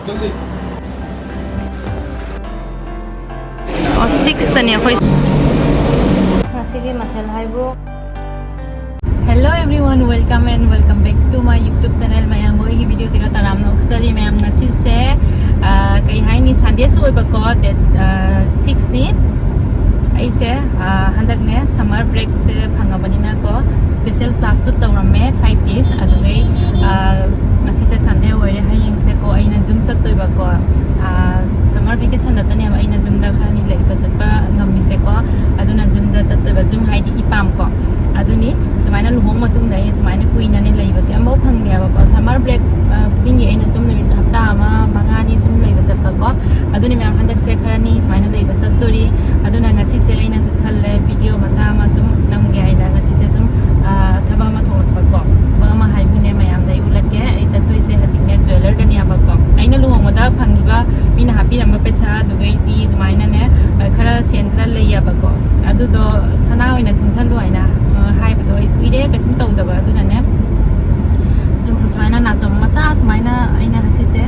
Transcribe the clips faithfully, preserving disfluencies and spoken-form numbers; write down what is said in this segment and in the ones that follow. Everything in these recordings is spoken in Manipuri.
ꯑꯣ, ꯁꯤꯛꯁꯇꯅꯦ ꯑꯩꯈꯣꯏ꯫ ꯉꯁꯤꯒꯤ ꯃꯊꯦꯜ ꯍꯥꯏꯕꯨ꯫ Hello everyone, welcome and welcome back to my YouTube channel. ꯃꯌꯥꯝꯕꯨ ꯑꯩꯒꯤ ꯚꯤꯗꯤꯑꯣꯁꯤꯒ ꯇꯔꯥꯝꯅ ꯑꯣꯛꯆꯔꯤ꯫ ꯃꯌꯥꯝ, ꯉꯁꯤꯁꯦ, ꯑ, ꯀꯩ ꯍꯥꯏꯅꯤ, ꯁꯟꯗꯦꯁꯨ ꯑꯣꯏꯕꯀꯣ, ꯗꯦꯠ, ꯑ, ꯁꯤꯛꯁꯅꯤ꯫ ꯑꯩꯁꯦ, ꯑ, ꯍꯟꯗꯛꯅꯦ ꯁꯝꯃꯔ ꯕ꯭ꯔꯦꯛꯁꯦ ꯐꯪꯉꯕꯅꯤꯅꯀꯣ, ꯁ꯭ꯄꯦꯁꯦꯜ ꯀ꯭ꯂꯥꯁꯇꯨ ꯇꯧꯔꯝꯃꯦ ꯐꯥꯏꯚ ꯗꯦꯖ꯫ ꯑꯗꯨꯗꯩ, ꯑ, ꯉꯁꯤꯁꯦ ꯁꯟꯗꯦ ꯑꯣꯏꯔꯦ, ꯍꯌꯦꯡꯁꯦꯀꯣ ꯑꯩꯅ ꯌꯨꯝ ꯆꯠꯇꯣꯏꯕꯀꯣ꯫ ꯑ, ꯁꯝꯃꯔ ꯚꯦꯀꯦꯁꯟ ꯅꯠꯇꯅꯦꯕ ꯑꯩꯅ ꯌꯨꯝꯗ ꯈꯔꯅꯤ ꯂꯩꯕ ꯆꯠꯄ ꯉꯝꯃꯤꯁꯦꯀꯣ꯫ ꯑꯗꯨꯅ ꯌꯨꯝꯗ ꯆꯠꯇꯣꯏꯕ, ꯌꯨꯝ ꯍꯥꯏꯗꯤ ꯏꯄꯥꯝꯀꯣ꯫ ꯑꯗꯨꯅꯤ, ꯁꯨꯃꯥꯏꯅ ꯂꯨꯍꯣꯡ ꯃꯇꯨꯡꯗ ꯑꯩ ꯁꯨꯃꯥꯏꯅ ꯀꯨꯏꯅꯅꯦ ꯂꯩꯕꯁꯦ ꯑꯃꯐꯥꯎ ꯐꯪꯗꯦꯕꯀꯣ꯫ ꯁꯝꯃꯔ ꯕ꯭ꯔꯦꯛ, ꯑ, ꯈꯨꯗꯤꯡꯒꯤ ꯑꯩꯅ ꯁꯨꯝ ꯅꯨꯃꯤꯠ ꯍꯞꯇꯥ ꯑꯃ, ꯃꯉꯥꯅꯤ ꯁꯨꯝ ꯂꯩꯕ ꯆꯠꯄꯀꯣ꯫ ꯑꯗꯨꯅ ꯃꯌꯥꯝ, ꯍꯟꯗꯛꯁꯦ ꯈꯔꯅꯤ ꯁꯨꯃꯥꯏꯅ ꯂꯩꯕ ꯆꯠꯇꯣꯔꯤ꯫ ꯑꯗꯨꯅ ꯉꯁꯤꯁꯦ ꯑꯩꯅ ꯈꯜꯂꯦ, ꯚꯤꯗꯤꯑꯣ ꯃꯆꯥ ꯑꯃ ꯁꯨꯝ ꯅꯝꯒꯦ ꯍꯥꯏꯅ꯫ ꯉꯁꯤꯁꯦ ꯁꯨꯝ, ꯑ, ꯊꯕꯛ ꯑꯃ ꯊꯣꯛꯂꯛꯄꯀꯣ꯫ ꯊꯕꯛ ꯑꯃ ꯍꯥꯏꯕꯨꯅꯦ, ꯃꯌꯥꯝꯗ ꯑꯩ ꯎꯠꯂꯛꯀꯦ꯫ ꯑꯩ ꯆꯠꯇꯣꯏꯁꯦ ꯍꯧꯖꯤꯛꯅꯦ ꯖ꯭ꯋꯦꯂꯔꯗꯅꯦꯕꯀꯣ꯫ ꯑꯩꯅ ꯂꯨꯍꯣꯡꯕꯗ ꯐꯪꯈꯤꯕ, ꯃꯤꯅ ꯍꯥꯞꯄꯤꯔꯝꯕ ꯄꯩꯁꯥ, ꯑꯗꯨꯒꯩꯗꯤ ꯑꯗꯨꯃꯥꯏꯅꯅꯦ, ꯑ, ꯈꯔ ꯁꯦꯟ ꯈꯔ ꯂꯩꯌꯦꯕꯀꯣ꯫ ꯑꯗꯨꯗꯣ ꯁꯅꯥ ꯑꯣꯏꯅ ꯇꯨꯡꯁꯜꯂꯨ ꯍꯥꯏꯅ, ꯑ, ꯍꯥꯏꯕꯗꯣ ꯑꯩ ꯀꯨꯏꯔꯦ ꯀꯩꯁꯨꯝ ꯇꯧꯗꯕ꯫ ꯑꯗꯨꯅꯅꯦ, ꯁꯨꯝ ꯁꯨꯃꯥꯏꯅ ꯅꯥꯆꯣꯝ ꯃꯆꯥ ꯁꯨꯃꯥꯏꯅ ꯑꯩꯅ ꯁꯤꯁꯦ,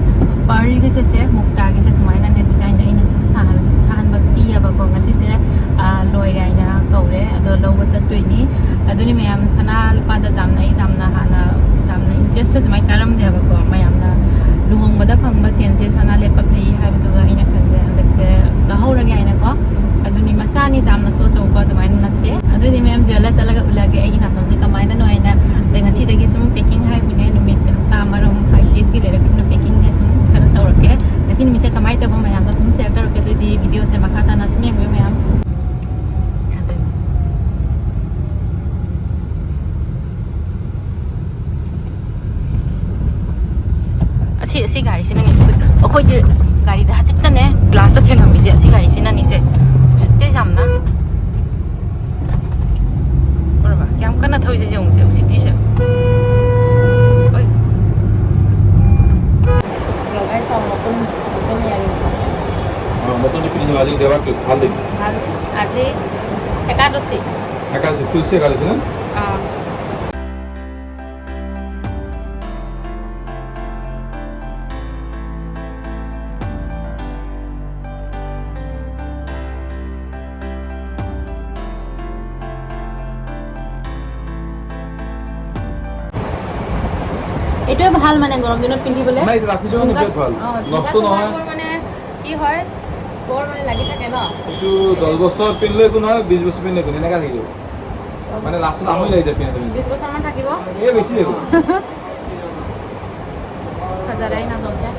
ꯄꯔꯜꯒꯤꯁꯦ, ꯁꯦ, ꯃꯨꯛꯇꯥꯒꯤꯁꯦ ꯁꯨꯃꯥꯏꯅꯅꯦ ꯗꯤꯖꯥꯏꯟꯗ ꯑꯩꯅ ꯁꯨꯝ ꯁꯥꯍꯟ-, ꯁꯥꯍꯟꯕ ꯄꯤꯌꯦꯕꯀꯣ꯫ ꯉꯁꯤꯁꯦ, ꯑ, ꯂꯣꯏꯔꯦ ꯍꯥꯏꯅ ꯀꯧꯔꯦ, ꯑꯗꯣ ꯂꯧꯕ ꯆꯠꯇꯣꯏꯅꯤ꯫ ꯑꯗꯨꯅꯤ ꯃꯌꯥꯝ, ꯁꯅꯥ ꯂꯨꯄꯥꯗ ꯌꯥꯝꯅ, ꯑꯩ ꯌꯥꯝꯅ ꯍꯥꯟꯅ ꯌꯥꯝꯅ ꯏꯟꯇꯔꯦꯁꯁꯦ ꯁꯨꯃꯥꯏꯅ ꯀꯥꯔꯝꯗꯦꯕꯀꯣ꯫ ꯃꯌꯥꯝꯅ ꯂꯨꯍꯣꯡꯕꯗ ꯐꯪꯕ ꯁꯦꯟꯁꯦ ꯁꯅꯥ ꯂꯦꯞꯄ ꯐꯩ ꯍꯥꯏꯕꯗꯨꯒ ꯑꯩꯅ ꯈꯜꯂꯦ ꯍꯟꯗꯛꯁꯦ ꯂꯧꯍꯧꯔꯒꯦ ꯍꯥꯏꯅꯀꯣ꯫ ꯑꯗꯨꯅꯤ, ꯃꯆꯥꯅꯤ, ꯌꯥꯝꯅꯁꯨ ꯑꯆꯧꯕ ꯑꯗꯨꯃꯥꯏꯅ ꯅꯠꯇꯦ꯫ ꯑꯗꯨꯗꯤ ꯃꯌꯥꯝ ꯖ꯭ꯋꯦꯂꯔ ꯆꯠꯂꯒ ꯎꯠꯂꯒꯦ ꯑꯩꯒꯤ ꯅꯥꯆꯣꯝꯁꯦ ꯀꯃꯥꯏꯅꯅꯣ ꯍꯥꯏꯅ꯫ ꯑꯗꯩ ꯉꯁꯤꯗꯒꯤ ꯁꯨꯝ ꯄꯦꯀꯤꯡ ꯍꯥꯏꯕꯨꯅꯦ, ꯅꯨꯃꯤꯠ ꯍꯞꯇꯥ ꯑꯃꯔꯣꯝ, ꯐꯥꯏꯚ ꯗꯦꯖꯀꯤ ꯂꯩꯔꯛꯇꯨꯅ ꯄꯦꯀꯤꯡꯁꯦ ꯁꯨꯝ ꯈꯔ ꯇꯧꯔꯛꯀꯦ꯫ ꯉꯁꯤ ꯅꯨꯃꯤꯠꯁꯦ ꯀꯃꯥꯏꯅ ꯇꯧꯕ ꯃꯌꯥꯝꯗ ꯁꯨꯝ ꯁꯤꯌꯔ ꯇꯧꯔꯛꯀꯦ꯫ ꯑꯗꯨꯗꯤ ꯚꯤꯗꯤꯑꯣꯁꯦ ꯃꯈꯥ ꯇꯥꯅ ꯁꯨꯝ ꯌꯦꯡꯕꯤꯌꯨ ꯃꯌꯥꯝ꯫ ꯑꯁꯤ, ꯑꯁꯤ ꯒꯥꯔꯤꯁꯤꯅꯅꯦ, ꯑꯩꯈꯣꯏꯒꯤ ꯒꯥꯔꯤꯗ ꯍꯧꯖꯤꯛꯇꯅꯦ ꯒ꯭ꯂꯥꯁꯇ ꯊꯦꯡꯉꯝꯃꯤꯁꯦ, ꯑꯁꯤ ꯒꯥꯔꯤꯁꯤꯅꯅꯤꯁꯦ꯫ ꯎꯁꯤꯠꯇꯦ ꯌꯥꯝꯅ꯫ ꯎꯔꯕ? ꯀꯌꯥꯝ ꯀꯟꯅ ꯊꯧꯔꯤꯁꯦ ꯌꯦꯡꯉꯨꯁꯦ, ꯎꯁꯤꯠꯇ꯭ꯔꯤꯁꯦ꯫ ꯑꯣꯏ꯫ ꯂꯣꯒꯥꯏ ꯆꯥꯎ ꯃꯇꯨꯝ, ꯃꯇꯨꯝ ꯌꯥꯔꯤ꯫ हाँ, मतलब निकली जो आज एक दीवार पे फाल देगी। फाल, आज एकादशी। एकादशी, तुलसी एकादशी ना? हाँ। এইটোৱে ভাল মানে গৰম দিনত পিন্ধিবলৈ। নাই, এইটো ৰাখিছোঁ মানে ঝুমকাত, বিৰাট ভাল। অ, নষ্ট ঝুমকাত নহয়। পিন্ধিলে মানে কি হয়, বৰ মানে লাগি থাকে ন। এইটো দহ বছৰ পিন্ধিলে একো নহয়, বিশ বছৰ পিন্ধিলে একো নহয়, এনেকা থাকি যাব। মানে লাষ্টত আমনি লাগি যায় পিন্ধি পিন্ধি। বিশ বছৰমান থাকিব। এই বেছি যাব। Saja rin na zom siya.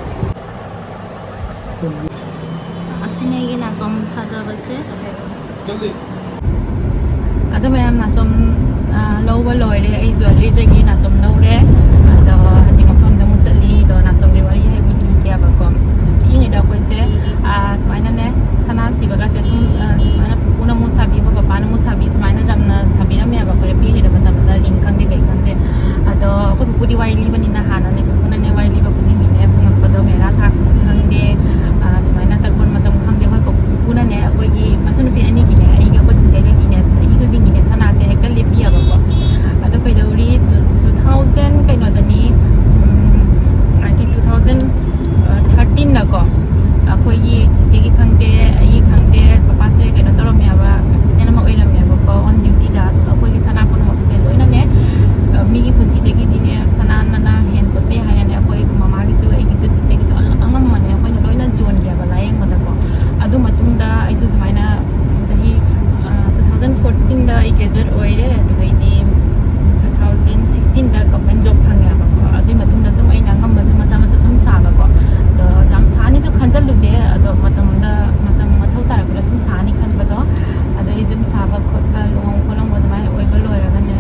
Asine gi na zom saja ba se. জলদি। ꯑꯗꯣ ꯃꯌꯥꯝ ꯅꯥꯆꯣꯝ, ꯑ, ꯂꯧꯕ ꯂꯣꯏꯔꯦ꯫ ꯑꯩ ꯖ꯭ꯋꯦꯂꯔꯤꯗꯒꯤ ꯅꯥꯆꯣꯝ ꯂꯧꯔꯦ꯫ ꯑꯗꯣ ꯍꯧꯖꯤꯛ ꯃꯐꯝꯗ ꯑꯃꯨꯛ ꯆꯠꯂꯤ꯫ ꯑꯗꯣ ꯅꯥꯆꯣꯝꯒꯤ ꯋꯥꯔꯤ ꯍꯥꯏꯕꯨ ꯂꯤꯒꯦꯕꯀꯣ꯫ ꯄꯤꯛꯏꯉꯩꯗ ꯑꯩꯈꯣꯏꯁꯦ, ꯑ, ꯁꯨꯃꯥꯏꯅꯅꯦ, ꯁꯅꯥ ꯁꯤꯕꯒꯁꯦ ꯁꯨꯝ, ꯑ, ꯁꯨꯃꯥꯏꯅ ꯄꯨꯄꯨꯅ ꯑꯃꯨꯛ ꯁꯥꯕꯤꯕ, ꯄꯄꯥꯅ ꯑꯃꯨꯛ ꯁꯥꯕꯤ, ꯁꯨꯃꯥꯏꯅ ꯌꯥꯝꯅ ꯁꯥꯕꯤꯔꯝꯃꯦꯕ꯫ ꯑꯩꯈꯣꯏꯅ ꯄꯤꯛꯏꯉꯩꯗ ꯃꯆꯥ ꯃꯆꯥ ring ꯈꯪꯗꯦ ꯀꯩ ꯈꯪꯗꯦ꯫ ꯑꯗꯣ ꯑꯩꯈꯣꯏ ꯄꯨꯄꯨꯗꯤ ꯋꯥꯔꯤ ꯂꯤꯕꯅꯤꯅ ꯍꯥꯟꯅꯅꯦ, ꯄꯨꯄꯨꯅꯅꯦ ꯋꯥꯔꯤ ꯂꯤꯕ ꯈꯨꯗꯤꯡꯒꯤꯅꯦ ꯐꯪꯉꯛꯄꯗꯣ ꯃꯦꯔꯥ ꯊꯥ ꯈꯪꯗꯦ, ꯑ, ꯁꯨꯃꯥꯏꯅ ꯇꯔꯄꯣꯟ ꯃꯇꯝ ꯈꯪꯗꯦ, ꯑꯩꯈꯣꯏ ꯄꯨ-, ꯄꯨꯄꯨꯅꯅꯦ ꯑꯩꯈꯣꯏꯒꯤ ꯃꯆꯟꯅꯨꯄꯤ ꯑꯅꯤꯒꯤꯅꯦ, ꯑꯩꯒ ꯑꯩꯈꯣꯏ ꯆꯤꯆꯦꯒꯒꯤꯅꯦ ꯆꯍꯤ ꯈꯨꯗꯤꯡꯒꯤꯅꯦ ꯁꯅꯥꯁꯦ ꯍꯦꯛꯇ ꯂꯦꯞꯄꯤꯑꯕꯀꯣ꯫ ꯑꯗꯣ ꯀꯩꯗꯧꯔꯤ, two thousand ꯀꯩꯅꯣꯗꯅꯤ, um, I think two thousand thirteen ꯗꯀꯣ, ꯑꯩꯈꯣꯏꯒꯤ ꯆꯤꯆꯦꯒꯤ ꯈꯪꯗꯦ, ꯑꯩꯒꯤ ꯈꯪꯗꯦ, ꯄꯄꯥꯁꯦ ꯀꯩꯅꯣ ꯇꯧꯔꯝꯃꯦꯕ, accident ꯑꯃ ꯑꯣꯏꯔꯝꯃꯦꯕꯀꯣ, on duty ꯗ꯫ ꯑꯗꯨꯒ ꯑꯩꯈꯣꯏꯒꯤ ꯁꯅꯥ ꯄꯨꯝꯅꯃꯛꯁꯦ ꯂꯣꯏꯅꯅꯦ, ꯑ, ꯃꯤꯒꯤ ꯄꯨꯟꯁꯤꯗꯒꯤꯗꯤꯅꯦ ꯁꯅꯥꯅ ꯍꯦꯟꯄꯣꯠꯇꯦ ꯍꯥꯏꯅꯅꯦ, ꯑꯩꯈꯣꯏ ꯃꯃꯥꯒꯤꯁꯨ ꯑꯩꯒꯤꯁꯨ ꯆꯤꯆꯦꯒꯤꯁꯨ ꯑꯉꯝꯕꯅꯦ ꯑꯩꯈꯣꯏꯅ ꯂꯣꯏꯅ ꯌꯣꯟꯈꯤꯑꯕ ꯂꯥꯏꯌꯦꯡꯕꯗꯀꯣ꯫ ꯑꯗꯨ ꯃꯇꯨꯡꯗ ꯑꯩꯁꯨ ꯑꯗꯨꯃꯥꯏꯅ ꯆꯍꯤ, ꯑ, two thousand fourteen ꯗ ꯑꯩ graduate ꯑꯣꯏꯔꯦ꯫ ꯑꯗꯨꯒꯩꯗꯤ two thousand sixteen ꯗ government job ꯐꯪꯉꯦꯕꯀꯣ꯫ ꯑꯗꯨꯒꯤ ꯃꯇꯨꯡꯗ ꯁꯨꯝ ꯑꯩꯅ ꯑꯉꯝꯕꯁꯨ ꯃꯆꯥ ꯃꯆꯥ ꯁꯨꯝ ꯁꯥꯕꯀꯣ꯫ ꯑꯗꯣ ꯌꯥꯝ ꯁꯥꯅꯤꯁꯨ ꯈꯟꯖꯜꯂꯨꯗꯦ꯫ ꯑꯗꯣ ꯃꯇꯝꯗ, ꯃꯇꯝ ꯃꯊꯧ ꯇꯥꯔꯛꯄꯗ ꯁꯨꯝ ꯁꯥꯅꯤ ꯈꯟꯕꯗꯣ꯫ ꯑꯗꯣ ꯑꯩ ꯌꯨꯝ ꯁꯥꯕ ꯈꯣꯠꯄ, ꯂꯨꯍꯣꯡ ꯈꯣꯠꯂꯣꯡꯕ ꯑꯗꯨꯃꯥꯏꯅ ꯑꯣꯏꯕ ꯂꯣꯏꯔꯒꯅꯦ,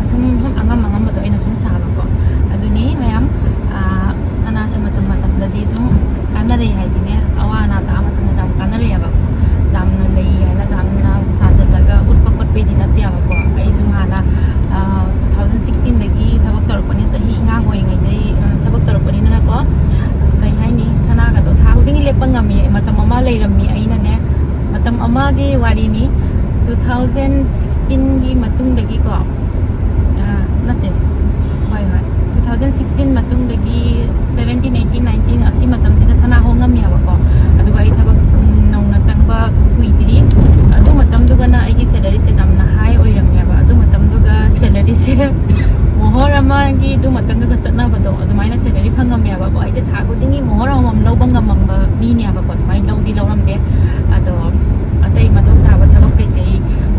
ꯑꯁꯨꯝ, ꯁꯨꯝ ꯑꯉꯝ ꯑꯉꯝꯕꯗꯣ ꯑꯩꯅ ꯁꯨꯝ ꯁꯥꯕꯀꯣ꯫ ꯑꯗꯨꯅꯤ ꯃꯌꯥꯝ, ꯑ, ꯁꯅꯥꯁꯦ ꯃꯇꯝ ꯃꯇꯝꯗꯗꯤ ꯁꯨꯝ ꯀꯥꯟꯅꯔꯛꯏ ꯍꯥꯏꯗꯤꯅꯦ, ꯑꯋꯥ ꯑꯅꯥ ꯇꯥꯕ ꯃꯇꯝꯗ ꯌꯥꯝ ꯀꯥꯟꯅꯔꯛꯑꯦꯕꯀꯣ꯫ ꯌꯥꯝꯅ ꯂꯩ ꯍꯥꯏꯅ ꯌꯥꯝꯅ ꯁꯥꯖꯜꯂꯒ ꯎꯠꯄ ꯈꯣꯠꯄꯩꯗꯤ ꯅꯠꯇꯦꯕꯀꯣ꯫ ꯑꯩꯁꯨ ꯍꯥꯟꯅ, ꯑ, two thousand sixteen ꯗꯒꯤ ꯊꯕꯛ ꯇꯧꯔꯛꯄꯅꯤꯅ, ꯆꯍꯤ ꯑꯉꯥꯡ ꯑꯣꯏꯔꯤꯉꯩꯗꯩ, ꯑ, ꯊꯕꯛ ꯇꯧꯔꯛꯄꯅꯤꯅꯀꯣ, ꯀꯩ ꯍꯥꯏꯅꯤ, ꯁꯅꯥꯒꯗꯣ ꯊꯥ ꯈꯨꯗꯤꯡꯒꯤ ꯂꯦꯞꯄ ꯉꯝꯃꯤ꯫ ꯃꯇꯝ ꯑꯃ ꯂꯩꯔꯝꯃꯤ ꯑꯩꯅꯅꯦ, ꯃꯇꯝ ꯑꯃꯒꯤ ꯋꯥꯔꯤꯅꯤ, two thousand sixteen ꯒꯤ ꯃꯇꯨꯡꯗꯒꯤꯀꯣ, ꯑ, ꯅꯠꯇꯦ, ꯍꯣꯏ, ꯍꯣꯏ, two thousand sixteen ꯃꯇꯨꯡꯗꯒꯤ seventeen, eighteen, nineteen ꯑꯁꯤ ꯃꯇꯝꯁꯤꯗ ꯁꯅꯥ ꯍꯣꯡꯉꯝꯃꯦꯕꯀꯣ꯫ ꯑꯗꯨꯒ ꯑꯩ ꯊꯕꯛ, ꯎꯝ, ꯅꯧꯅ ꯆꯪꯕ ꯀꯨꯏꯗ꯭ꯔꯤ꯫ ꯑꯗꯨ ꯃꯇꯝꯗꯨꯒꯅ ꯑꯩꯒꯤ salary ꯁꯦ ꯌꯥꯝꯅ high ꯑꯣꯏꯔꯝꯃꯦꯕ꯫ ꯑꯗꯨ ꯃꯇꯝꯗꯨꯒ salary ꯁꯦ ꯃꯣꯍꯣꯔ ꯑꯃꯒꯤ ꯌꯥꯕꯀꯣ꯫ ꯑꯩꯁꯦ ꯊꯥ ꯈꯨꯗꯤꯡꯒꯤ ꯃꯣꯍꯣꯔ ꯑꯃꯃꯝ ꯂꯧꯕ ꯉꯝꯃꯝꯕ ꯃꯤꯅꯦꯕꯀꯣ, ꯑꯗꯨꯃꯥꯏꯅ ꯂꯧꯗꯤ ꯂꯧꯔꯝꯗꯦ꯫ ꯑꯗꯣ ꯑꯇꯩ ꯃꯊꯧ ꯇꯥꯕ ꯊꯕꯛ ꯀꯩꯀꯩ,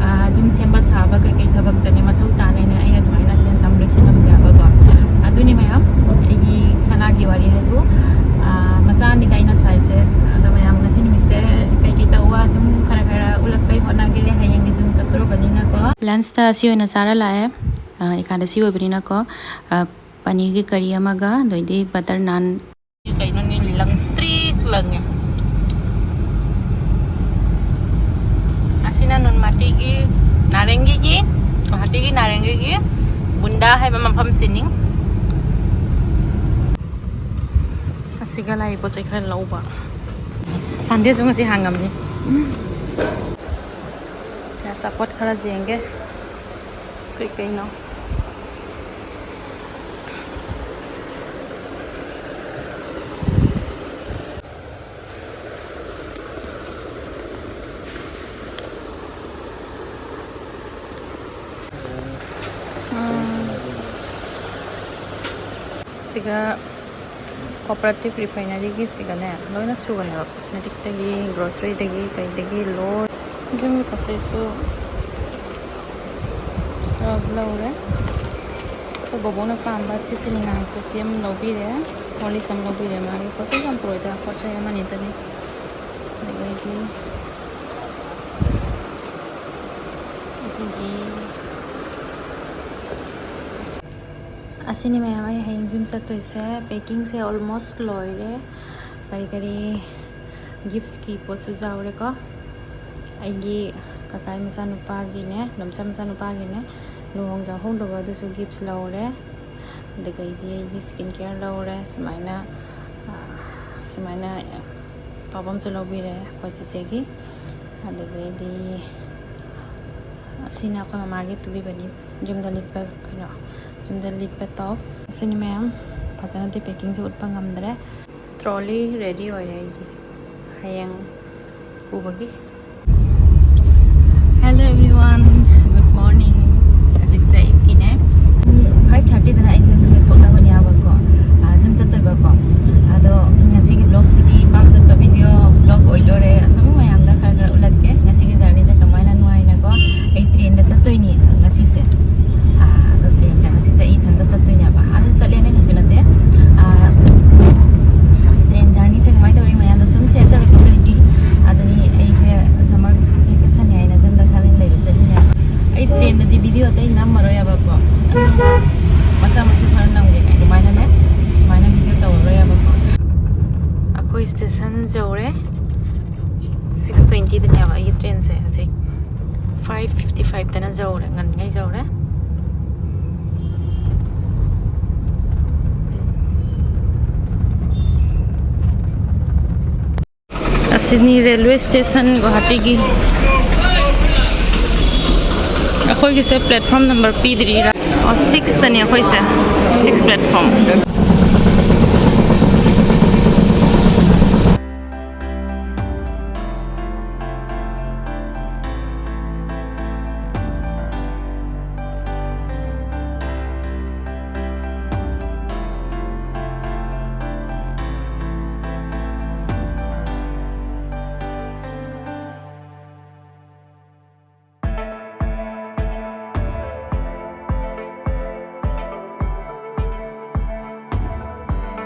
ꯑ, ꯌꯨꯝ ꯁꯦꯝꯕ ꯁꯥꯕ ꯀꯩꯀꯩ ꯊꯕꯛꯇꯅꯦ ꯃꯊꯧ ꯇꯥꯅꯦꯅ ꯑꯩꯅ ꯑꯗꯨꯃꯥꯏꯅ ꯁꯦꯟ ꯆꯥꯝ ꯂꯣꯏꯁꯤꯜꯂꯝꯗꯦꯕꯀꯣ꯫ ꯑꯗꯨꯅꯤ ꯃꯌꯥꯝ, ꯑꯩꯒꯤ ꯁꯅꯥꯒꯤ ꯋꯥꯔꯤ ꯍꯥꯏꯕꯨ, ꯑ, ꯃꯆꯥꯅꯤꯗ ꯑꯩꯅ ꯁꯥꯏꯁꯦ꯫ ꯑꯗꯣ ꯃꯌꯥꯝ, ꯉꯁꯤ ꯅꯨꯃꯤꯠꯁꯦ ꯀꯩꯀꯩ ꯇꯧꯕ ꯁꯨꯝ ꯈꯔ ꯈꯔ ꯎꯠꯂꯛꯄꯩ ꯍꯣꯠꯅꯒꯦ꯫ ꯍꯌꯦꯡꯗꯤ ꯌꯨꯝ ꯆꯠꯇꯣꯔꯕꯅꯤꯅꯀꯣ꯫ ꯂꯟꯁꯇ ꯑꯁꯤ ꯑꯣꯏꯅ ꯆꯥꯔ ꯂꯥꯛꯑꯦ꯫ ꯑ, ꯑꯦꯀꯥꯗꯁꯤ ꯑꯣꯏꯕꯅꯤꯅꯀꯣ꯫ ꯑ, ꯄꯅꯤꯔꯒꯤ ꯀꯔꯤ ꯑꯃꯒ, ꯑꯗꯩꯗꯤ ꯕꯇꯔ ꯅꯥꯟ꯫ ꯀꯩꯅꯣꯅꯦ, ꯂꯪꯇ꯭ꯔꯤꯛ ꯂꯪꯉꯦ꯫ ꯑꯁꯤꯅ ꯅꯨꯟꯃꯥꯇꯤꯒꯤ, ꯅꯥꯔꯦꯡꯒꯤꯒꯤ, ꯒꯨꯋꯥꯍꯥꯇꯤꯒꯤ ꯅꯥꯔꯦꯡꯒꯤꯒꯤ ꯕꯨꯟꯗꯥ ꯍꯥꯏꯕ ꯃꯐꯝꯁꯤꯅꯤ꯫ ꯑꯁꯤꯒ ꯂꯥꯛꯏ ꯄꯣꯠ ꯆꯩ ꯈꯔ ꯂꯧꯕ꯫ ꯁꯟꯗꯦꯁꯨ ꯉꯁꯤ ꯍꯥꯡꯉꯝꯅꯤ꯫ ꯑꯆꯥꯄꯣꯠ ꯈꯔ ꯌꯦꯡꯒꯦ꯫ ꯀꯩꯀꯩꯅꯣ? ꯎꯝ꯫ ꯁꯤꯒ ꯀꯣꯑꯣꯄꯔꯦꯇꯤꯚ ꯔꯤꯐꯥꯏꯅꯔꯤꯒꯤ ꯁꯤꯒꯅꯦ ꯂꯣꯏꯅ ꯁꯨꯕꯅꯦꯕ, ꯀꯣꯁꯃꯦꯇꯤꯛꯇꯒꯤ, ꯒ꯭ꯔꯣꯁꯔꯤꯗꯒꯤ, ꯀꯩꯗꯒꯤ ꯂꯣꯏ꯫ ꯌꯨꯝꯒꯤ ꯄꯣꯠ ꯆꯩꯁꯨ ꯈꯔ ꯂꯧꯔꯦ꯫ ꯑꯩꯈꯣꯏ ꯕꯣꯕꯣꯛꯅ ꯄꯥꯝꯕ ꯁꯤ ꯆꯤꯅꯤ ꯉꯥꯡꯁꯦ ꯁꯤ ꯑꯃ ꯂꯧꯕꯤꯔꯦ꯫ ꯍꯣꯔꯂꯤꯛꯁ ꯑꯃ ꯂꯧꯕꯤꯔꯦ꯫ ꯃꯥꯒꯤ ꯄꯣꯠ ꯆꯩ ꯌꯥꯝ ꯄꯨꯔꯛꯑꯣꯏꯗ, ꯄꯣꯠ ꯆꯩ ꯑꯃꯅꯤꯇꯅꯤ꯫ ꯑꯗꯒꯤ ꯑꯗꯒꯤ ꯑꯁꯤꯅꯤ ꯃꯌꯥꯝ, ꯑꯩ ꯍꯌꯦꯡ ꯌꯨꯝ ꯆꯠꯇꯣꯏꯁꯦ꯫ ꯄꯦꯀꯤꯡꯁꯦ ꯑꯣꯜꯃꯣꯁ ꯂꯣꯏꯔꯦ꯫ ꯀꯔꯤ ꯀꯔꯤ ꯒꯤꯐꯁꯀꯤ ꯄꯣꯠꯁꯨ ꯌꯥꯎꯔꯦꯀꯣ꯫ ꯑꯩꯒꯤ ꯀꯀꯥꯒꯤ ꯃꯆꯥꯅꯨꯄꯥꯒꯤꯅꯦ, ꯂꯝꯆꯝ ꯃꯆꯥꯅꯨꯄꯥꯒꯤꯅꯦ, ꯂꯨꯍꯣꯡ ꯆꯥꯍꯣꯡꯗꯧꯕ ꯑꯗꯨꯁꯨ ꯒꯤꯐꯁ ꯂꯧꯔꯦ꯫ ꯑꯗꯨꯗꯒꯤꯗꯤ ꯑꯩꯒꯤ ꯁ꯭ꯀꯤꯟ ꯀꯦꯌꯔ ꯂꯧꯔꯦ꯫ ꯁꯨꯃꯥꯏꯅ, ꯑ, ꯁꯨꯃꯥꯏꯅ ꯇꯣꯞ ꯑꯃꯁꯨ ꯂꯧꯕꯤꯔꯦ ꯑꯩꯈꯣꯏ ꯆꯤꯆꯦꯒꯤ꯫ ꯑꯗꯨꯗꯒꯤꯗꯤ ꯑꯁꯤꯅ ꯑꯩꯈꯣꯏ ꯃꯃꯥꯒꯤ ꯇꯨꯕꯤꯕꯅꯤ, ꯌꯨꯝꯗ ꯂꯤꯠꯄ ꯀꯩꯅꯣ, ꯌꯨꯝꯗ ꯂꯤꯠꯄ ꯇꯣꯞ꯫ ꯑꯁꯤꯅꯤ ꯃꯌꯥꯝ, ꯐꯖꯅꯗꯤ ꯄꯦꯀꯤꯡꯁꯦ ꯎꯠꯄ ꯉꯝꯗ꯭ꯔꯦ꯫ ꯇ꯭ꯔꯣꯂꯤ ꯔꯦꯗꯤ ꯑꯣꯏꯔꯦ ꯑꯩꯒꯤ ꯍꯌꯦꯡ ꯄꯨꯕꯒꯤ꯫ Hello everyone, good morning. ꯍꯧꯖꯤꯛꯁꯦ ꯑꯌꯨꯛꯀꯤꯅꯦ, ꯄꯨꯡ ꯐꯥꯏꯚ ꯊꯥꯔꯇꯤꯗꯅ ꯑꯩꯁꯦ ꯁꯨꯝ ꯊꯣꯛꯂꯕꯅꯦꯕꯀꯣ꯫ ꯑꯥ, ꯁꯨꯝ ꯆꯠꯇꯣꯏꯕꯀꯣ꯫ ꯑꯗꯣ ꯉꯁꯤꯒꯤ vlogꯁꯤꯗꯤ ꯄꯥꯛ ꯆꯠꯄ video vlog ꯑꯣꯏꯗꯣꯔꯦ꯫ ꯑꯁꯨꯝ ꯃꯌꯥꯝꯗ ꯈꯔ ꯈꯔ ꯎꯠꯂꯛꯀꯦ ꯉꯁꯤꯒꯤ journeyꯁꯦ ꯀꯃꯥꯏꯅ ꯅꯨꯡꯉꯥꯏꯅꯀꯣ꯫ ꯑꯩ trainꯗ ꯆꯠꯇꯣꯏꯅꯤ ꯉꯁꯤꯁꯦ꯫ ꯑꯥ, ꯑꯗꯣ trainꯗ ꯉꯁꯤꯁꯦ ꯑꯩ ꯏꯊꯟꯇ ꯆꯠꯇꯣꯏꯅꯦꯕ꯫ ꯑꯗꯨ ꯆꯠꯂꯦꯅ ꯀꯩꯁꯨ ꯅꯠꯇꯦ꯫ ꯑꯥ, train journeyꯁꯦ ꯀꯃꯥꯏꯅ ꯇꯧꯔꯤ ꯃꯌꯥꯝꯗ ꯁꯨꯝ share ꯇꯧꯔꯛꯀꯗꯣꯏꯗꯤ꯫ ꯑꯗꯨꯅꯤ ꯑꯩꯁꯦ summer vacationꯅꯦ ꯍꯥꯏꯅ ꯌꯨꯝꯗ ꯈꯔ ꯂꯩꯕ ꯆꯠꯂꯤꯅꯦꯕ꯫ ꯑꯩ trainꯗꯗꯤ video ꯑꯇꯩ ꯅꯝꯃꯔꯣꯏꯕꯀꯣ꯫ ꯑꯁꯨꯝ ꯃꯆꯥ ꯃꯁꯨ ꯈꯔ ꯅꯝꯒꯦ ꯀꯥꯏ ꯑꯗꯨꯃꯥꯏꯅꯅꯦ꯫ ꯁꯨꯃꯥꯏꯅ video ꯇꯧꯔꯔꯣꯏꯕꯀꯣ꯫ ꯑꯩꯈꯣꯏ station ꯌꯧꯔꯦ꯫ Six twentyꯗꯅꯦꯕ ꯑꯩꯒꯤ trainꯁꯦ꯫ ꯍꯧꯖꯤꯛ five fifty fiveꯇꯅ ꯌꯧꯔꯦ, ꯉꯟꯉꯩ ꯌꯧꯔꯦ꯫ ꯑꯁꯤꯅꯤ railway station ꯒꯨꯋꯥꯍꯥꯇꯤꯒꯤ꯫ ꯑꯩꯈꯣꯏꯒꯤꯁꯦ platform number ꯄꯤꯗ꯭ꯔꯤꯔꯥ? ꯑꯣ, sixꯇꯅꯤ ꯑꯩꯈꯣꯏꯁꯦ, six platform꯫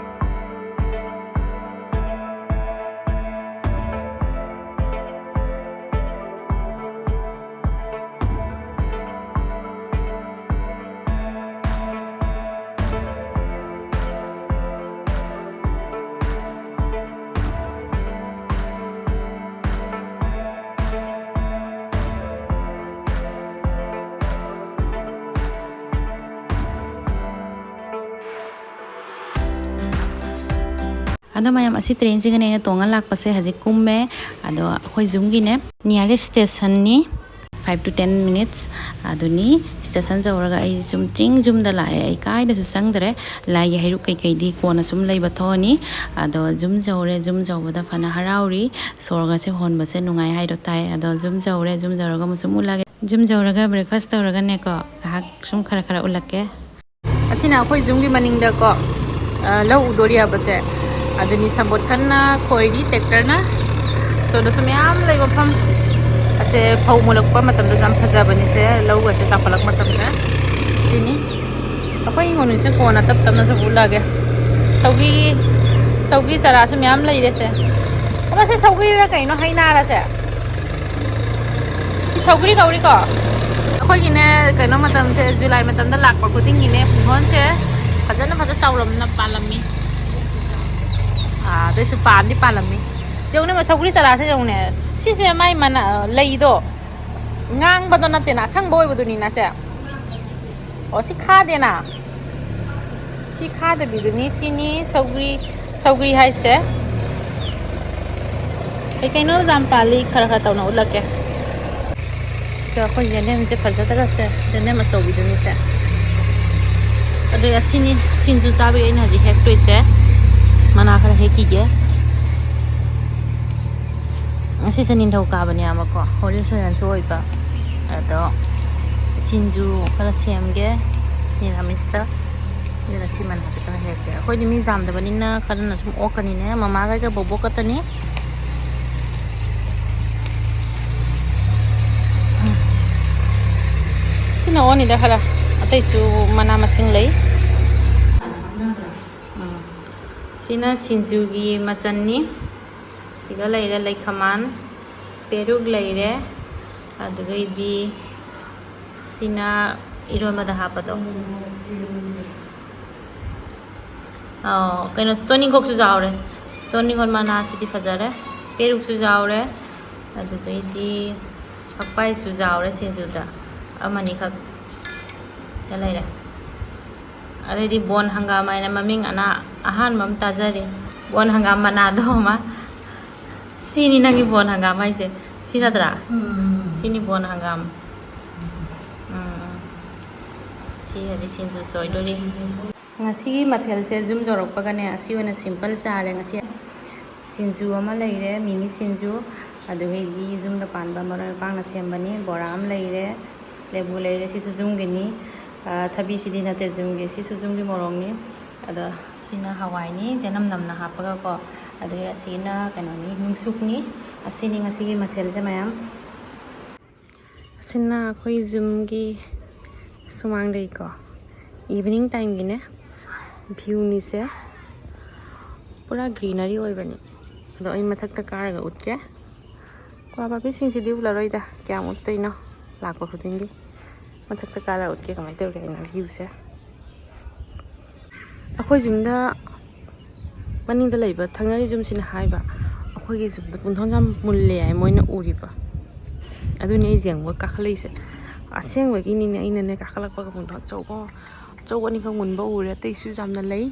ꯑꯗꯣ ꯃꯌꯥꯝ, ꯑꯁꯤ trainꯁꯤꯒꯅꯦ ꯑꯩꯅ ꯇꯣꯡꯉ ꯂꯥꯛꯄꯁꯦ꯫ ꯍꯧꯖꯤꯛ ꯀꯨꯝꯃꯦ꯫ ꯑꯗꯣ ꯑꯩꯈꯣꯏ ꯌꯨꯝꯒꯤꯅꯦ, nearest stationꯅꯤ꯫ Five to ten minutes ꯑꯗꯨꯅꯤ꯫ Station ꯌꯧꯔꯒ ꯑꯩ ꯁꯨꯝ ꯇ꯭ꯔꯤꯡ ꯌꯨꯝꯗ ꯂꯥꯛꯑꯦ꯫ ꯑꯩ ꯀꯥꯏꯗꯁꯨ ꯆꯪꯗ꯭ꯔꯦ꯫ ꯂꯥꯏꯒꯤ ꯍꯩꯔꯨꯛ ꯀꯩꯀꯩꯗꯤ ꯀꯣꯟꯅ ꯁꯨꯝ ꯂꯩꯕ ꯊꯣꯛꯑꯅꯤ꯫ ꯑꯗꯣ ꯌꯨꯝ ꯌꯧꯔꯦ꯫ ꯌꯨꯝ ꯌꯧꯕꯗ ꯐꯅ ꯍꯔꯥꯎꯔꯤ꯫ ꯁꯣꯔꯒꯁꯦ ꯍꯣꯟꯕꯁꯦ ꯅꯨꯡꯉꯥꯏ ꯍꯥꯏꯗꯣ ꯇꯥꯏ꯫ ꯑꯗꯣ ꯌꯨꯝ ꯌꯧꯔꯦ꯫ ꯌꯨꯝ ꯌꯧꯔꯒ ꯑꯃꯨꯛ ꯁꯨꯝ ꯎꯠꯂꯒꯦ꯫ ꯌꯨꯝ ꯌꯧꯔꯒ breakfast ꯇꯧꯔꯒꯅꯦꯀꯣ, ꯉꯥꯏꯍꯥꯛ ꯁꯨꯝ ꯈꯔ ꯈꯔ ꯎꯠꯂꯛꯀꯦ꯫ ꯑꯁꯤꯅ ꯑꯩꯈꯣꯏ ꯌꯨꯝꯒꯤ ꯃꯅꯤꯡꯗꯀꯣ, ꯑ, ꯂꯧ ꯎꯗꯣꯔꯤꯑꯕꯁꯦ꯫ ꯑꯗꯨꯅꯤ ꯁꯝꯕꯣꯠ ꯀꯟꯅ ꯈꯣꯏꯔꯤ ꯇ꯭ꯔꯦꯛꯇꯔꯅ꯫ ꯁꯣꯝꯗꯁꯨ ꯃꯌꯥꯝ ꯂꯩ ꯃꯐꯝ꯫ ꯑꯁꯦ ꯐꯧ ꯃꯨꯜꯂꯛꯄ ꯃꯇꯝꯗꯁꯨ ꯌꯥꯝ ꯐꯖꯕꯅꯤꯁꯦ, ꯂꯧꯒꯁꯦ ꯆꯥꯎꯈꯠꯂꯛꯄ ꯃꯇꯝꯗ꯫ ꯁꯤꯅꯤ꯫ ꯑꯩꯈꯣꯏ ꯍꯤꯡꯒꯣꯜꯁꯦ ꯀꯣꯟꯅ ꯇꯞ ꯇꯞꯅ ꯁꯨꯝ ꯎꯠꯂꯛꯑꯒꯦ꯫ ꯁꯧꯒꯤ, ꯁꯧꯒꯤ ꯆꯥꯔꯥꯁꯨ ꯃꯌꯥꯝ ꯂꯩꯔꯦꯁꯦ꯫ ꯑꯃꯁꯦ ꯁꯧꯒ꯭ꯔꯤꯔ ꯀꯩꯅꯣ, ꯍꯩ ꯅꯥꯔꯁꯦ꯫ ꯁꯤ ꯁꯧꯒ꯭ꯔꯤ ꯀꯧꯔꯤꯀꯣ꯫ ꯑꯩꯈꯣꯏꯒꯤꯅꯦ, ꯀꯩꯅꯣ ꯃꯇꯝꯁꯦ, ꯖꯨꯂꯥꯏ ꯃꯇꯝꯗ ꯂꯥꯛꯄ ꯈꯨꯗꯤꯡꯒꯤꯅꯦ, ꯄꯨꯡꯍꯣꯟꯁꯦ ꯐꯖꯅ, ꯐꯖ ꯆꯥꯎꯔꯝꯅ ꯄꯥꯜꯂꯝꯃꯤ꯫ ꯑꯥ, ꯑꯗꯨꯏꯁꯨ ꯄꯥꯟꯗꯤ ꯄꯥꯜꯂꯝꯃꯤ꯫ ꯌꯦꯡꯉꯨꯅꯦ, ꯁꯧꯒ꯭ꯔꯤ ꯆꯥꯔꯥꯁꯦ ꯌꯦꯡꯉꯨꯅꯦ꯫ ꯁꯤꯁꯦ ꯃꯥꯏ ꯃꯅꯥ, ꯂꯩꯗꯣ ꯉꯥꯡꯕꯗꯣ ꯅꯠꯇꯦꯅ, ꯑꯁꯪꯕ ꯑꯣꯏꯕꯗꯨꯅꯤꯅ ꯁꯦ꯫ ꯑꯣ, ꯁꯤ ꯈꯥꯗꯦꯅ꯫ ꯁꯤ ꯈꯥꯗꯕꯤꯗꯨꯅꯤ, ꯁꯤꯅꯤ ꯁꯧꯒ꯭ꯔꯤ, ꯁꯧꯒ꯭ꯔꯤ ꯍꯥꯏꯁꯦ꯫ ꯀꯩ ꯀꯩꯅꯣ ꯌꯥꯝ ꯄꯥꯜꯂꯤ, ꯈꯔ ꯈꯔ ꯇꯧꯅ ꯎꯠꯂꯛꯀꯦ꯫ ꯁꯤꯗ ꯑꯩꯈꯣꯏ ꯌꯦꯟꯗꯦꯝꯁꯦ ꯐꯖꯗ꯭ꯔꯁꯦ, ꯌꯦꯟꯗꯦꯝ ꯑꯆꯧꯕꯤꯗꯨꯅꯤꯁꯦ꯫ ꯑꯗꯩ ꯑꯁꯤꯅꯤ ꯁꯤꯡꯖꯨ ꯆꯥꯕꯒꯤ ꯑꯩꯅ ꯍꯧꯖꯤꯛ ꯍꯦꯛꯇꯣꯏꯁꯦ꯫ ꯃꯅꯥ ꯈꯔ ꯍꯦꯛꯈꯤꯒꯦ꯫ ꯉꯁꯤꯁꯦ ꯅꯤꯡꯊꯧꯀꯥꯕꯅꯦꯕꯀꯣ, ꯍꯣꯂꯤ ꯁꯣꯌꯥꯟꯁꯨ ꯑꯣꯏꯕ꯫ ꯑꯗꯣ ꯁꯤꯡꯖꯨ ꯈꯔ ꯁꯦꯝꯒꯦ ꯅꯤꯔꯥꯃꯤꯁꯇ꯫ ꯑꯗꯨꯅ ꯁꯤ ꯃꯅꯥꯁꯦ ꯈꯔ ꯍꯦꯛꯀꯦ꯫ ꯑꯩꯈꯣꯏꯗꯤ ꯃꯤ ꯌꯥꯝꯗꯕꯅꯤꯅ ꯈꯔꯅ ꯁꯨꯝ ꯑꯣꯛꯀꯅꯤꯅꯦ꯫ ꯃꯃꯥꯒ ꯑꯩꯒ ꯕꯣꯕꯣꯛ ꯈꯛꯇꯅꯤ꯫ ꯁꯤꯅ ꯑꯣꯅꯤꯗ ꯈꯔ, ꯑꯇꯩꯁꯨ ꯃꯅꯥ ꯃꯁꯤꯡ ꯂꯩ꯫ ꯎꯝ꯫ ꯁꯤꯅ ꯁꯤꯡꯖꯨꯒꯤ ꯃꯆꯜꯅꯤ꯫ ꯁꯤꯒ ꯂꯩꯔꯦ ꯂꯩꯈꯃꯥꯟ, ꯄꯦꯔꯨꯛ ꯂꯩꯔꯦ, ꯑꯗꯨꯒꯩꯗꯤ ꯁꯤꯅ ꯏꯔꯣꯟꯕꯗ ꯍꯥꯞꯄꯗꯣ꯫ ꯑꯧ, ꯀꯩꯅꯣꯁꯨ, ꯇꯣꯅꯤꯡꯈꯣꯛꯁꯨ ꯌꯥꯎꯔꯦ꯫ ꯇꯣꯅꯤꯡꯈꯣꯛ ꯃꯅꯥꯁꯤꯗꯤ ꯐꯖꯔꯦ꯫ ꯄꯦꯔꯨꯛꯁꯨ ꯌꯥꯎꯔꯦ꯫ ꯑꯗꯨꯗꯩꯗꯤ ꯐꯛꯄꯥꯏꯁꯨ ꯌꯥꯎꯔꯦ ꯁꯤꯡꯖꯨꯗ꯫ ꯑꯃꯅꯤꯈꯛ ꯁꯤꯗ ꯂꯩꯔꯦ꯫ ꯑꯗꯩꯗꯤ ꯕꯣꯟ ꯍꯪꯒꯥꯝ ꯍꯥꯏꯅ ꯃꯃꯤꯡ ꯑꯅꯥ-, ꯑꯍꯥꯟꯕ ꯑꯃ ꯇꯥꯖꯔꯤ꯫ ꯕꯣꯟ ꯍꯪꯒꯥꯝ ꯃꯅꯥꯗꯣ ꯑꯃ꯫ ꯁꯤꯅꯤ ꯅꯪꯒꯤ ꯕꯣꯟ ꯍꯪꯒꯥꯝ ꯍꯥꯏꯁꯦ꯫ ꯁꯤ ꯅꯠꯇ꯭ꯔꯥ? ꯎꯝ꯫ ꯁꯤꯅꯤ ꯕꯣꯟ ꯍꯪꯒꯥꯝ꯫ ꯎꯝ, ꯎꯝ꯫ ꯁꯤꯒꯗꯤ ꯁꯤꯡꯖꯨ ꯁꯣꯏꯗꯣꯔꯤ꯫ ꯉꯁꯤꯒꯤ ꯃꯊꯦꯜꯁꯦ ꯌꯨꯝ ꯌꯧꯔꯛꯄꯒꯅꯦ, ꯑꯁꯤ ꯑꯣꯏꯅ ꯁꯤꯝꯄꯜ ꯆꯥꯔꯦ ꯉꯁꯤ꯫ ꯁꯤꯡꯖꯨ ꯑꯃ ꯂꯩꯔꯦ, ꯃꯤꯃꯤ ꯁꯤꯡꯖꯨ, ꯑꯗꯨꯒꯩꯗꯤ ꯌꯨꯝꯗ ꯄꯥꯟꯕ ꯃꯔꯣꯏ ꯃꯄꯥꯡꯅ ꯁꯦꯝꯕꯅꯤ꯫ ꯕꯣꯔꯥ ꯑꯃ ꯂꯩꯔꯦ, ꯂꯦꯕꯨ ꯂꯩꯔꯦ, ꯁꯤꯁꯨ ꯌꯨꯝꯒꯤꯅꯤ꯫ ꯑ, ꯊꯕꯤꯁꯤꯗꯤ ꯅꯠꯇꯦ ꯌꯨꯝꯒꯤ, ꯁꯤꯁꯨ ꯌꯨꯝꯒꯤ ꯃꯣꯔꯣꯛꯅꯤ꯫ ꯑꯗꯣ ꯁꯤꯅ ꯍꯋꯥꯏꯅꯤ, ꯆꯅꯝ ꯅꯝꯅ ꯍꯥꯞꯄꯒꯀꯣ꯫ ꯑꯗꯒꯤ ꯑꯁꯤꯅ ꯀꯩꯅꯣꯅꯤ, ꯅꯨꯡꯁꯨꯛꯅꯤ꯫ ꯑꯁꯤꯅꯤ ꯉꯁꯤꯒꯤ ꯃꯊꯦꯜꯁꯦ ꯃꯌꯥꯝ꯫ ꯑꯁꯤꯅ ꯑꯩꯈꯣꯏ ꯖꯤꯝꯒꯤ ꯁꯨꯃꯥꯡꯗꯒꯤꯀꯣ, evening timeꯒꯤꯅꯦ, viewꯅꯤꯁꯦ꯫ ꯄꯨꯔꯥ greenery ꯑꯣꯏꯕꯅꯤ꯫ ꯑꯗꯣ ꯑꯩ ꯃꯊꯛꯇ ꯀꯥꯔꯒ ꯎꯠꯀꯦ꯫ ꯀ꯭ꯋꯥ ꯄꯥꯝꯕꯤꯁꯤꯡꯁꯤꯗꯤ ꯎꯠꯂꯔꯣꯏꯗ, ꯀꯌꯥꯝ ꯎꯠꯇꯣꯏꯅꯣ ꯂꯥꯛꯄ ꯈꯨꯗꯤꯡꯒꯤ꯫ ꯃꯊꯛꯇ ꯀꯥꯔꯒ ꯎꯠꯀꯦ ꯀꯃꯥꯏꯅ ꯇꯧꯒꯦ ꯍꯥꯏꯅ viewꯁꯦ꯫ ꯑꯩꯈꯣꯏ ꯖꯤꯝꯗ ꯃꯅꯤꯡꯗ ꯂꯩꯕ ꯊꯪꯅꯔꯤ ꯖꯤꯝꯁꯤꯅ ꯍꯥꯏꯕ, ꯑꯩꯈꯣꯏꯒꯤ ꯖꯤꯝꯗ ꯄꯨꯡꯊꯣꯟ ꯌꯥꯝ ꯃꯨꯜꯂꯦ ꯍꯥꯏ ꯃꯣꯏꯅ ꯎꯔꯤꯕ꯫ ꯑꯗꯨꯅꯤ ꯑꯩ ꯌꯦꯡꯕ ꯀꯥꯈꯠꯂꯛꯏꯁꯦ꯫ ꯑꯁꯦꯡꯕꯒꯤꯅꯤꯅꯦ, ꯑꯩꯅꯅꯦ ꯀꯥꯈꯠꯂꯛꯄꯒ ꯄꯨꯡꯊꯣꯟ ꯑꯆꯧꯕ, ꯑꯆꯧꯕ ꯑꯅꯤꯈꯛ ꯃꯨꯟꯕ ꯎꯔꯦ, ꯑꯇꯩꯁꯨ ꯌꯥꯝꯅ ꯂꯩ꯫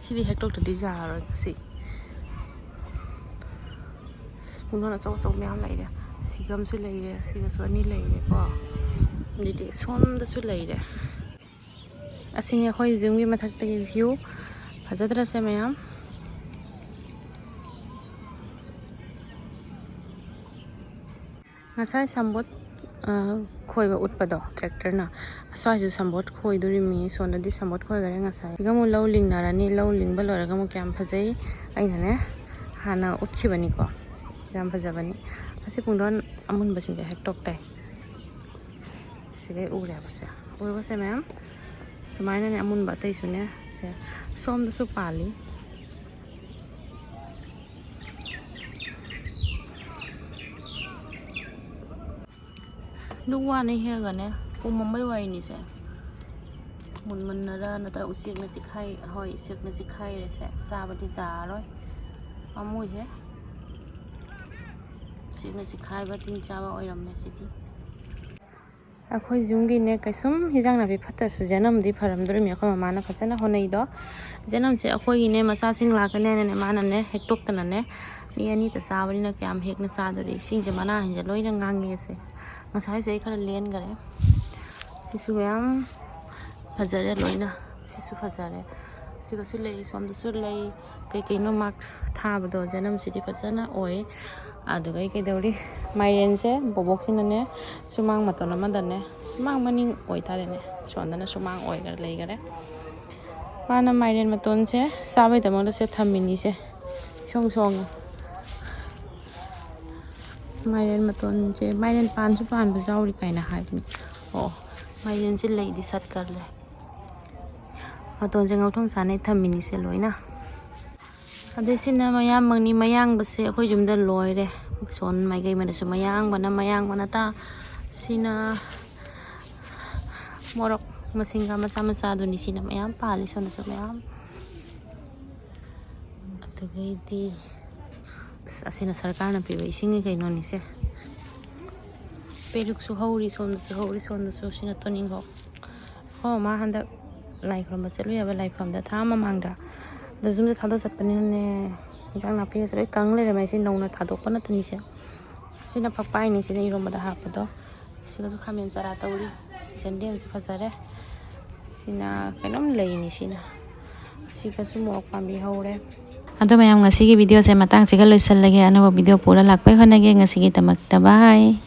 ꯁꯤꯗꯤ ꯍꯦꯛꯇꯣꯛꯇꯗꯤ ꯌꯥꯔꯔꯣꯏ ꯉꯁꯤ꯫ ꯄꯨꯡꯗꯣꯟ ꯑꯆꯧ ꯑꯆꯧꯕ ꯃꯌꯥꯝ ꯂꯩꯔꯦ꯫ ꯁꯤꯒꯝꯁꯨ ꯂꯩꯔꯦ, ꯁꯤꯒꯁꯨ ꯑꯅꯤ ꯂꯩꯔꯦꯀꯣ꯫ ꯑꯗꯩꯗꯤ ꯁꯣꯝꯗꯁꯨ ꯂꯩꯔꯦ꯫ ꯑꯁꯤꯅꯤ ꯑꯩꯈꯣꯏ ꯖꯤꯝꯒꯤ ꯃꯊꯛꯇꯒꯤ view꯫ ꯐꯖꯗ꯭ꯔꯁꯦ ꯃꯌꯥꯝ? ꯉꯁꯥꯏ ꯁꯝꯕꯣꯠ, ꯑ, ꯈꯣꯏꯕ ꯎꯠꯄꯗꯣ tractorꯅ, ꯑꯁ꯭ꯋꯥꯏꯁꯨ ꯁꯝꯕꯣꯠ ꯈꯣꯏꯗꯣꯔꯤꯃꯤ꯫ ꯁꯣꯝꯗꯗꯤ ꯁꯝꯕꯣꯠ ꯈꯣꯏꯈꯔꯦ ꯉꯁꯥꯏ꯫ ꯁꯤꯒ ꯑꯃꯨꯛ ꯂꯧ ꯂꯤꯡꯅꯔꯅꯤ꯫ ꯂꯧ ꯂꯤꯡꯕ ꯂꯣꯏꯔꯒ ꯑꯃꯨꯛ ꯀꯌꯥꯝ ꯐꯖꯩ꯫ ꯑꯩꯅꯅꯦ ꯍꯥꯟꯅ ꯎꯠꯈꯤꯕꯅꯤꯀꯣ꯫ ꯌꯥꯝ ꯐꯖꯕꯅꯤ꯫ ꯑꯁꯤ ꯄꯨꯡꯗꯣꯟ ꯑꯃꯨꯟꯕꯁꯤꯡꯁꯦ ꯍꯦꯛ ꯇꯣꯛꯇꯦ꯫ ꯁꯤꯗꯩ ꯎꯔꯦꯕꯁꯦ꯫ ꯎꯔꯕꯁꯦ ꯃꯌꯥꯝ? ꯁꯨꯃꯥꯏꯅꯅꯦ ꯑꯃꯨꯟꯕ ꯑꯇꯩꯁꯨꯅꯦ꯫ ꯁꯦ, ꯁꯣꯝꯗꯁꯨ ꯄꯥꯜꯂꯤ꯫ ꯗꯨꯛ ꯋꯥꯅ ꯍꯦꯛꯑꯒꯅꯦ, ꯄꯨꯝꯃꯝꯕꯩ ꯋꯥꯔꯤꯅꯤꯁꯦ꯫ ꯃꯨꯟꯃꯟꯅꯔ ꯅꯠꯇ꯭ꯔꯒ ꯎꯆꯦꯛꯅ ꯆꯤꯛꯈꯥꯏ-, ꯍꯣꯏ, ꯎꯆꯦꯛꯅ ꯆꯤꯛꯈꯥꯏꯔꯦꯁꯦ꯫ ꯆꯥꯕꯗꯤ ꯌꯥꯔꯣꯏ꯫ ꯄꯥꯝꯃꯨꯏꯍꯦ꯫ ꯎꯆꯦꯛꯅ ꯆꯤꯛꯈꯥꯏꯕ ꯇꯤꯟ ꯆꯥꯕ ꯑꯣꯏꯔꯝꯃꯦ ꯁꯤꯗꯤ꯫ ꯑꯩꯈꯣꯏ ꯌꯨꯝꯒꯤꯅꯦ, ꯀꯩꯁꯨꯝ ꯍꯤꯟꯖꯥꯡ ꯅꯥꯄꯤ ꯐꯠꯇ꯭ꯔꯁꯨ ꯖꯦꯅꯝꯗꯤ ꯐꯔꯝꯗꯣꯔꯤꯃꯤ꯫ ꯑꯩꯈꯣꯏ ꯃꯃꯥꯅ ꯐꯖꯅ ꯍꯣꯠꯅꯩꯗꯣ꯫ ꯖꯦꯅꯝꯁꯦ ꯑꯩꯈꯣꯏꯒꯤꯅꯦ, ꯃꯆꯥꯁꯤꯡ ꯂꯥꯛꯀꯅꯤ ꯍꯥꯏꯅꯅꯦ, ꯃꯥꯅꯅꯦ ꯍꯦꯛꯇꯣꯛꯇꯅꯅꯦ, ꯃꯤ ꯑꯅꯤꯇ ꯆꯥꯕꯅꯤꯅ ꯀꯌꯥꯝ ꯍꯦꯛꯅ ꯆꯥꯗꯣꯔꯤ? ꯏꯁꯤꯡꯁꯦ ꯃꯅꯥꯁꯤꯡꯁꯦ ꯂꯣꯏꯅ ꯉꯥꯡꯉꯦꯁꯦ꯫ ꯉꯁꯥꯏꯁꯨ ꯑꯩ ꯈꯔ ꯂꯦꯟꯈꯔꯦ꯫ ꯁꯤꯁꯨ ꯃꯌꯥꯝ ꯐꯖꯔꯦ ꯂꯣꯏꯅ꯫ ꯁꯤꯁꯨ ꯐꯖꯔꯦ꯫ ꯁꯤꯒꯁꯨ ꯂꯩ, ꯁꯣꯝꯗꯁꯨ ꯂꯩ꯫ ꯀꯩꯀꯩꯅꯣ ꯃꯥ ꯊꯥꯕꯗꯣ, ꯖꯦꯅꯝꯁꯤꯗꯤ ꯐꯖꯅ ꯑꯣꯏ꯫ ꯑꯗꯨꯒ ꯑꯩ ꯀꯩꯗꯧꯔꯤ? ꯃꯥꯏꯔꯦꯟꯁꯦ ꯕꯣꯕꯣꯛꯁꯤꯅꯅꯦ, ꯁꯨꯃꯥꯡ ꯃꯇꯣꯟ ꯑꯃꯗꯅꯦ, ꯁꯨꯃꯥꯡ ꯃꯅꯤꯡ ꯑꯣꯏꯇꯥꯔꯦꯅꯦ, ꯁꯣꯝꯗꯅ ꯁꯨꯃꯥꯡ ꯑꯣꯏꯈꯔ ꯂꯩꯈꯔꯦ꯫ ꯃꯥꯅ ꯃꯥꯏꯔꯦꯟ ꯃꯇꯣꯟꯁꯦ ꯆꯥꯕꯩꯗꯃꯛꯇ ꯁꯦ ꯊꯝꯃꯤꯅꯤꯁꯦ, ꯏꯁꯣꯡ ꯁꯣꯡꯅ꯫ ꯃꯥꯏꯔꯦꯟ ꯃꯇꯣꯟꯁꯦ, ꯃꯥꯏꯔꯦꯟ ꯄꯥꯟꯁꯨ ꯄꯥꯟꯕ ꯌꯥꯎꯔꯤ ꯀꯥꯏꯅ ꯍꯥꯏꯕꯅꯤ꯫ ꯑꯣ, ꯃꯥꯏꯔꯦꯟꯁꯦ ꯂꯩꯗꯤ ꯁꯥꯠꯀꯜꯂꯦ꯫ ꯃꯇꯣꯟꯁꯦ ꯉꯧꯊꯣꯡ ꯆꯥꯅꯩ ꯊꯝꯃꯤꯅꯤꯁꯦ ꯂꯣꯏꯅ꯫ ꯑꯗꯩ ꯁꯤꯅ ꯃꯌꯥꯝꯕꯪꯅꯤ꯫ ꯃꯌꯥꯡꯕꯁꯦ ꯑꯩꯈꯣꯏ ꯌꯨꯝꯗ ꯂꯣꯏꯔꯦ꯫ ꯁꯣꯟ ꯃꯥꯏꯀꯩ ꯑꯃꯗꯁꯨ ꯃꯌꯥꯡꯕꯅ ꯃꯌꯥꯡꯕꯅ ꯇꯥ-, ꯁꯤꯅ ꯃꯣꯔꯣꯛ ꯃꯁꯤꯡꯒ ꯃꯆꯥ ꯃꯆꯥꯗꯨꯅꯤ꯫ ꯁꯤꯅ ꯃꯌꯥꯝ ꯄꯥꯜꯂꯤ, ꯁꯣꯝꯗꯁꯨ ꯃꯌꯥꯝ꯫ ꯑꯗꯨꯗꯒꯤꯗꯤ ꯑꯁ, ꯑꯁꯤꯅ ꯁꯔꯀꯥꯔꯅ ꯄꯤꯕ ꯏꯁꯤꯡꯒꯤ ꯀꯩꯅꯣꯅꯤꯁꯦ꯫ ꯄꯦꯔꯨꯛꯁꯨ ꯍꯧꯔꯤ, ꯁꯣꯝꯗꯁꯨ ꯍꯧꯔꯤ, ꯁꯣꯝꯗꯁꯨ꯫ ꯁꯤꯅ ꯇꯣꯅꯤꯡꯈꯣꯛ꯫ ꯑꯣ, ꯃꯥ ꯍꯟꯗꯛ ꯂꯥꯏ ꯈꯨꯔꯨꯝꯕ ꯆꯠꯂꯨꯏ ꯍꯥꯏꯕ ꯂꯥꯏꯐꯝꯗ ꯊꯥ ꯑꯃ ꯃꯃꯥꯡꯗ꯫ ꯑꯗ ꯌꯨꯝꯗ ꯊꯥꯗꯣꯛ ꯆꯠꯄꯅꯤꯅꯅꯦ, ꯏꯟꯖꯥꯡ ꯅꯥꯄꯤꯒꯁꯦ ꯂꯣꯏ ꯀꯪ ꯂꯩꯔꯝꯃꯦ꯫ ꯁꯤ ꯅꯧꯅ ꯊꯥꯗꯣꯛꯄ ꯅꯠꯇꯅꯤꯁꯦ꯫ ꯁꯤꯅ ꯐꯛꯄꯥꯏꯅꯤ, ꯁꯤꯅ ꯏꯔꯣꯝꯕꯗ ꯍꯥꯞꯄꯗꯣ꯫ ꯁꯤꯒꯁꯨ ꯈꯥꯃꯦꯟ ꯆꯔꯥ ꯇꯧꯔꯤ꯫ ꯌꯦꯟꯗꯦꯝꯁꯦ ꯐꯖꯔꯦ꯫ ꯁꯤꯅ ꯀꯩꯅꯣꯝ ꯂꯩꯅꯤ ꯁꯤꯅ꯫ ꯁꯤꯒꯁꯨ ꯃꯣꯔꯣꯛ ꯄꯥꯝꯕꯤ ꯍꯧꯔꯦ꯫ ꯑꯗꯣ ꯃꯌꯥꯝ, ꯉꯁꯤꯒꯤ ꯚꯤꯗꯤꯑꯣꯁꯦ ꯃꯇꯥꯡꯁꯤꯒ ꯂꯣꯏꯁꯤꯜꯂꯒꯦ꯫ ꯑꯅꯧꯕ ꯚꯤꯗꯤꯑꯣ ꯄꯨꯔ ꯂꯥꯛꯄꯩ ꯍꯣꯠꯅꯒꯦ꯫ ꯉꯁꯤꯒꯤꯗꯃꯛꯇ bye꯫